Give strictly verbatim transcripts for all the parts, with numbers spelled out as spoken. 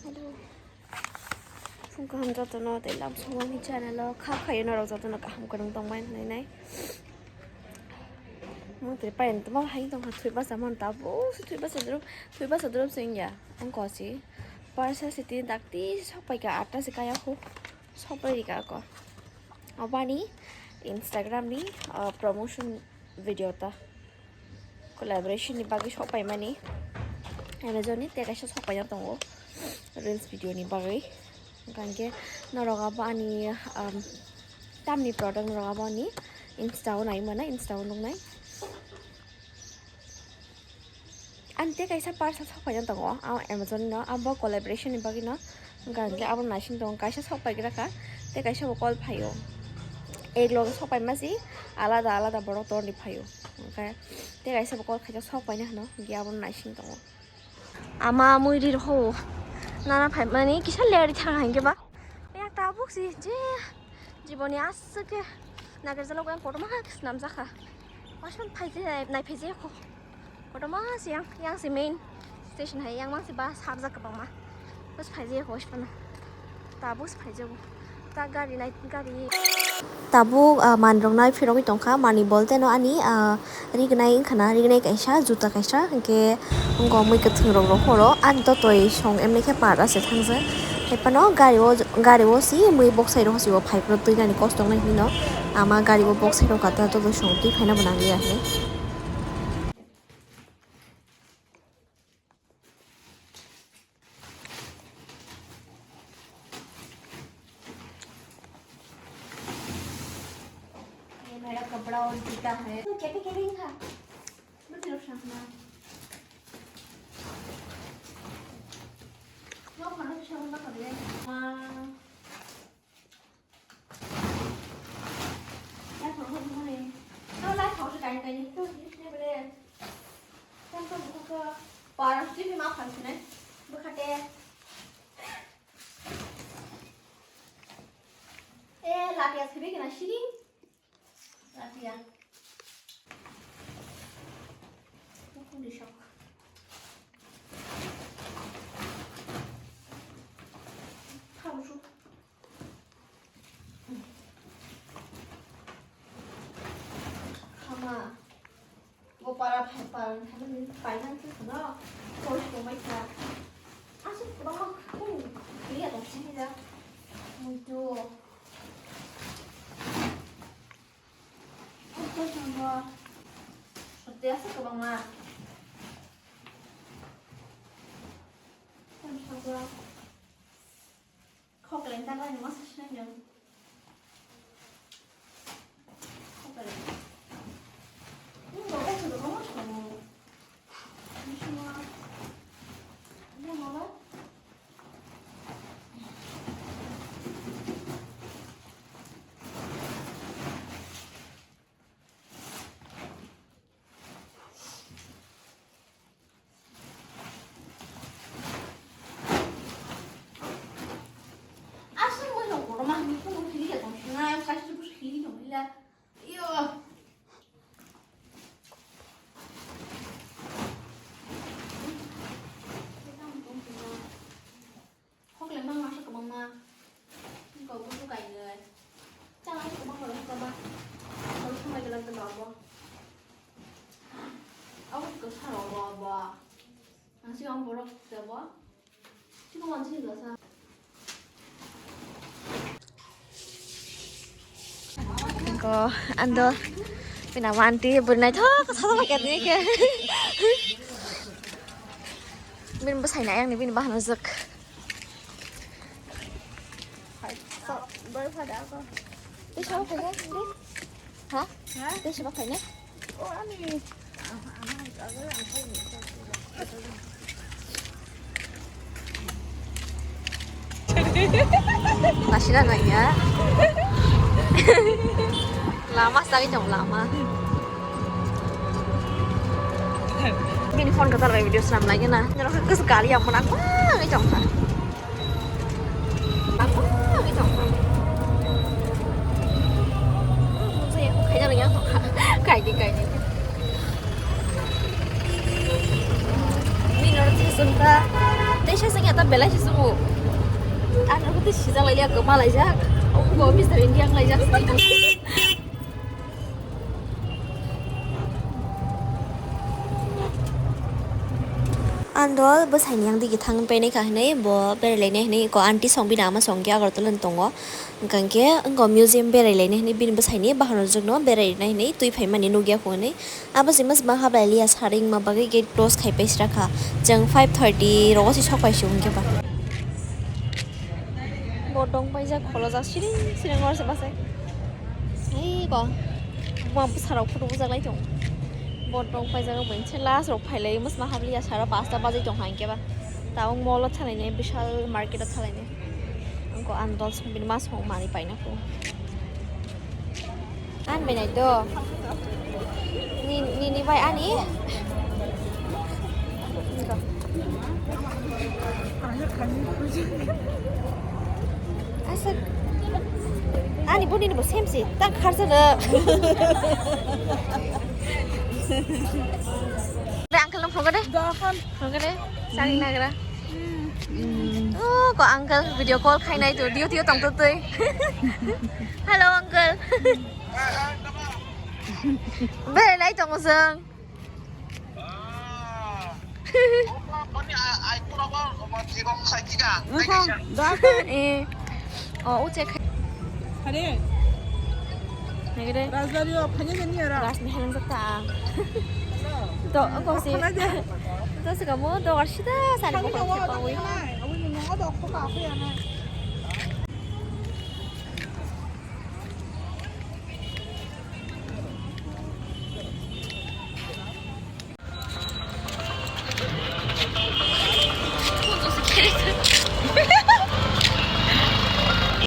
Phung kaham jotono tei lam songmani channel o kha khayo norok jotono kaham kwrwng tongmani hinwi nai. Mung twi payan tongma hai tongkha thwi basa mon tabuk se thwi basa drum thwi basa drum se wngya. Ang kosi parsa se tin dakti sok paika atta se kaya khu sok pai rika ko. Obani Instagram ni, ah, promotion video ta. Collaboration ni bagwi sok paimani Amazon ni tei kaisa sok paina tongo reels video ni bagwi. Hwnkhe norok abo ani, um, tamni product norok abo ani Insta o nai mano, Insta o nuknai. Ani tei kaisa parcel sok paina tongo, ah, Amazon no, abo collaboration ni bagwi no. Hwnkhe abo naising tongo, kaisa sok paigra kha, tei kaisa bo call phaio. Ek loge sok paima si alada alada borok torni phaio. Hwnkhe tei kaisa bo call khaijak sok paina hwno, hwnkhe abo naising tongo. Ama mui ri rw ho. Nana phaimani kisa leri thang hai khe ba. Ya tabuk si je jiboni aswk khe nagarjalo yang kotorma khe swnamjakha. Waisa phai je nai phai je kho. Kotorma si yang, yang si main station hai yang mang si ba sabjak kwbangma. Bus phai je kho waisa phano. Tabuk se phaijago. Ta gari nai, gari. Tabuk, ah, manrok nai phirogwi tongkha, mani bolte no ani, ah, rignai wngkha na, rignai kaisa, juta kaisa, hwnkhe wngkha mui kwthwng rok rw phoro, ani to twi song emni khe para se thangjak. Hai phano gari o, gari o si mui boksai rok si o phai phano twi nani kosto wngnai hwnwi no ama gari o boksai rok kha ta to twi song twi phaina bo nang liya hwnwi. ये मेरा कपड़ा और जूता है। तो cafe cafe ही था। मैं तेरे साथ ना। वो खाना तो शाम का कर ले। हाँ। Lai phang hwn hwn ni. No lai phang se kain kain ni. To ni ne bele. Tam to buka ka. Para sih ma phang sih nai. Buka te. Eh, lapia sih bi kena sih. Lapia. Buku di shop. Phang su. Khama. Bo para phai para thani paina khe khno. Koi koi mai kha. Asuk kwbangma khung kiriya tong sini da. Muitu. Koi koi tong bo. Sote asuk kwbangma. Koi koi tong bo. Khokle ta bai ma sa sinai nang. Khokle. Ni bo bai chudo ma chudo. Ni sima. Ni ma ba. Asal mo jong kotorma hini phone hili ya tong sina, kaisa busu hili tong hila. Iyo. Hokle mang asal kwbangma. Kok busu kainwi. Chang asal kwbangma rok kwbangma. Kok samai kwlak kwbangma. Abo kwsa rok bo bo. Ang si ang borok tebo. Siko mansi hinwi bwsa. Ko ando pina manti bwrwi naithok sa sa khe ni khe. Bini bwsai na yang ni bini bahana jwk. Tei sabo phaina? Ha? Ha? Tei sabo phaina? O, ani. Nasina nanya. Lama sagi jong lama. Bini phone katal bai video swnam lagi na. Nang khe kali yang pun aku ngi jong kha. Kaini, kaini. Minor sesungka. Tesa sengya ta belai sesung. Ang rwgwi twi sijak laijak, kwma laijak. Abo Mister India wng laijak. Andol bwsaini yang digi thang painai kha hinwi bo berai lainai hinwi ko aunty song bini ama song khe Agartala ni tongo. Hwnkha khe wngkha museum berai lainai hinwi bini bwsaini bahanojwkno berai rwnai hinwi twi phaimani nukya kho hinwi. Abo se mas ma hablai liya saring ma bagwi gate close khai pai sra kha. Chwng five thirty rogo se sok pai si hwnkhe ba. Bo dong paijak kholojak siring siring oro se bachai. Ei bo. Bo bwsarok photo bujak lai tong. Bo dong paijak bai se last rok phai lai mas ma habliya sara pasta bajai tong hwnkhe ba. Tabuk mall o thalainai bishal market o thalainai. Wngkha ang dol song bini ma song manwi paina kho. Ang bai nai do. Ni, nini bai ani. Asa. Ani bo nini bo same si. Ta kharsa do. Le uncle no phone de. Phone de. Sari nagra. Oh, ko uncle video call khai nai to. Dio dio tong to tui. Hello uncle. Berai lai tongo chwng. Eh. Oh, uche khai. Are. Nagre. Rajbari o phanya jani ara. Ras ni halang ta. To, ko si. To se kamo, to arsida sani ko ko pawi. Awi ni mo do ko ka ko ya na.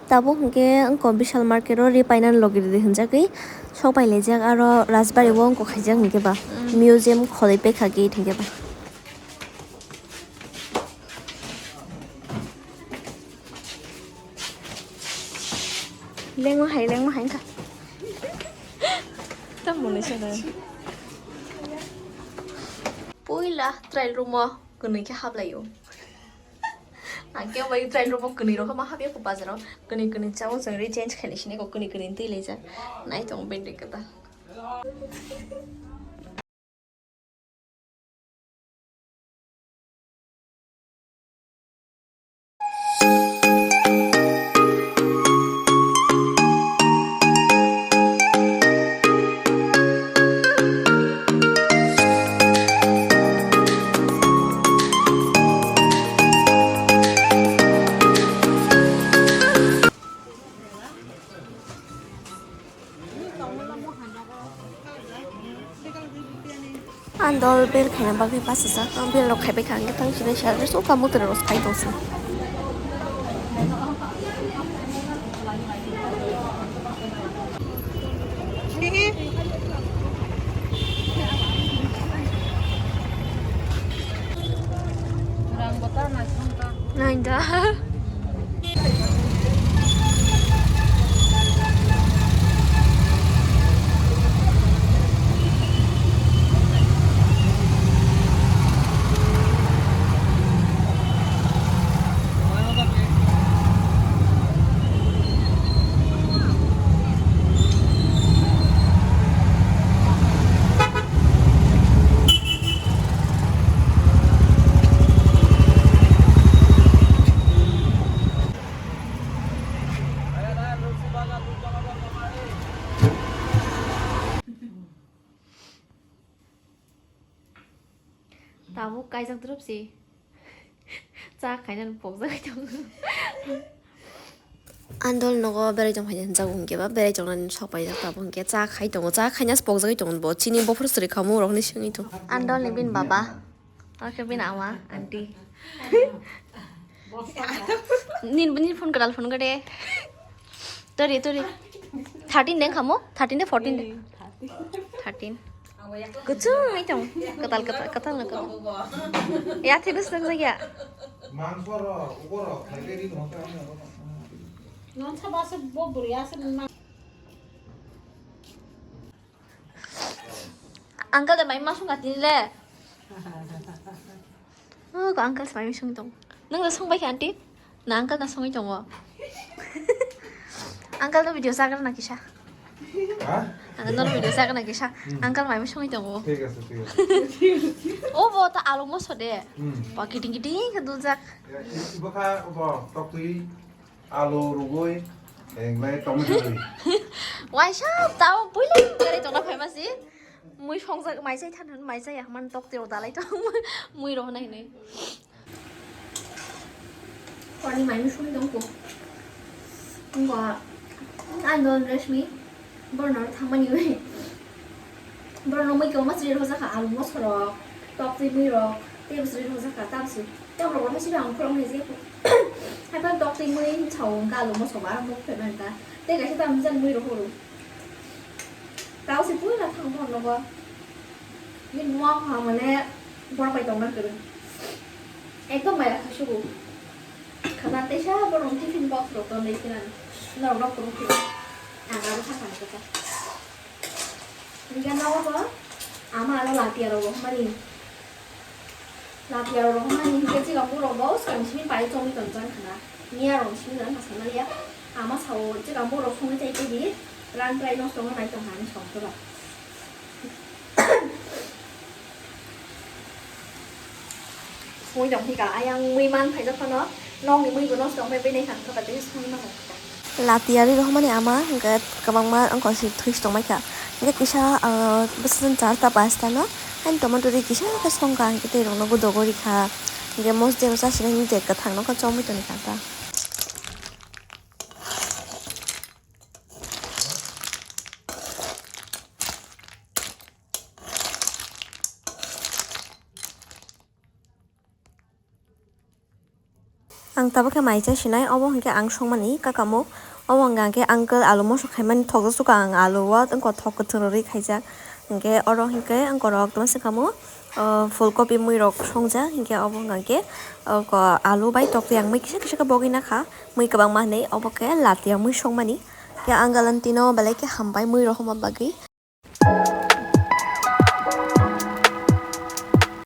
Tabuk hwnkhe wngkha Bishal market o ri painani logi ridi hwnjagwi sok pai laijak, aro Rajbari o wngkha khaijak hwnkhe ba museum kholi paikha gate hwnkhe ba. Lengma hai, lengma hai wngkha. Tamo ni sana. Puila trial room o kwnwi khe hablai o. Ang khe bai trial room o kwnwi rok ma habya ko bazar o. Kwnwi kwnwi chao chwng re change khaini sini ko kwnwi kwnwi twi laijak. Nai tong bende kata. Ang dol bel khaina bagwi bachajak, ang bel rok khaibai kha, ang tang sini sal so kamu tere ros khai tong si. Nai da. Tabuk kaijak drop si. Cha khaina pokjagwi tongo. Andol nogo berai tong phaina hinjago hwnkhe ba, berai tongnani sok paijak tabuk hwnkhe cha khai tongo, cha khaina pokjagwi tongo bo, chini bophor swrwi kha mung rokni swngwi tongo. Andol ni bini baba, aro khe bini ama, aunty. Nini, nini phone kwtal phone khe de. Tori, tori. Thirteen de wngkha mo? Thirteen de, fourteen de? Thirteen. Kwchwng hai tong. Kwtal, kwtal, kwtal na kwtal. Ya, thik se nang ya. Mangso ro, ugo ro, khaikhe ri tong kha. Non sa ba se bo buri ase na. Uncle da mai ma sung ka tin le. Oh, ko uncle mai sung tong. Nang da sung bai kha aunty? Na uncle na songwi tongo. Uncle no video sagra na kisa. Ha? Uncle no video sagra na kisa. Hmm. Uncle mai songwi tongo. Thik ase, thik ase. O bo ta alu moso de. Hmm. Ba kiting kiting ke duljak. Ya, i-, ibo kha bo toktwi alu rugwi, englai tomato rwi. Waisa tao puila kare tona phaima si. Mui songjak mai chai than mai chai ya man toktwi rok dalai to. Mui rok nai nai. Koni mai mui sumi tong ko. Ngo, ang don Rashmi. Borno thangmani wi. Borno mui ko masri rok jaka alu mosorok. Tok twi mui rok. Te bwsri rok jaka tabsu. Tok rok masri ang khorok ni je. Hai pan tok twi mui chao ga alu moso ba muk phe man ta. Te ga se tam jan mui rok horo. Tao se puila thang borno go. Ni muak ha mane borok bai tongna kwrwi. Ekdom maya kha sugo. Khana teisa borok tiffin box rok ton dei khinan. Norok nok kwrwi khinan. Ang aro kha khan kha. Hinkhe nogo bo ama aro latia rok mani. Latia rok mani hinkhe chikang borok bo swkang simi pai chongwi tong jang khana. Miya rok simi jang khana ya. Ama sao chikang borok songwi chai tei di. Rang trai nosto wngna nai tong kha ani song khe ba. Mui tong phika, ayang mui man phaijak phano, nokni mui bo nosto wngpai bini kha, wngkha tei songwi mano. Latia ri rohmani ama, hwnkhe kwbangma wngkha si thwi si tongmai kha. Hwnkhe kisa, ah, bwswk char ta pasta no, ani tomato ri kisa khe songkha, hwnkhe tei rokno godogo rikha. Hwnkhe mosdero chasini hwnkhe kwthang nokha chomwi tongkha ta. Ang tabuk khe mai cha sinai, obo hwnkhe ang songmani kakamuk. Obo hwnkha khe uncle alu moso khaimani thokjak suka ang alu o, wngkha thok kwthwng rwi khaijak. Hwnkhe oro hwnkhe wngkha rok tongma swkamo, o, phool kopi mui rok songjak. Hwnkhe obo hwnkha khe, o, ko alu bai tok yang mui kisa kisa khe bogwi nakha. Mui kwbangma hinwi obo khe latia mui songmani. Khe uncle aunty no belai khe hambai mui rohorma bagwi.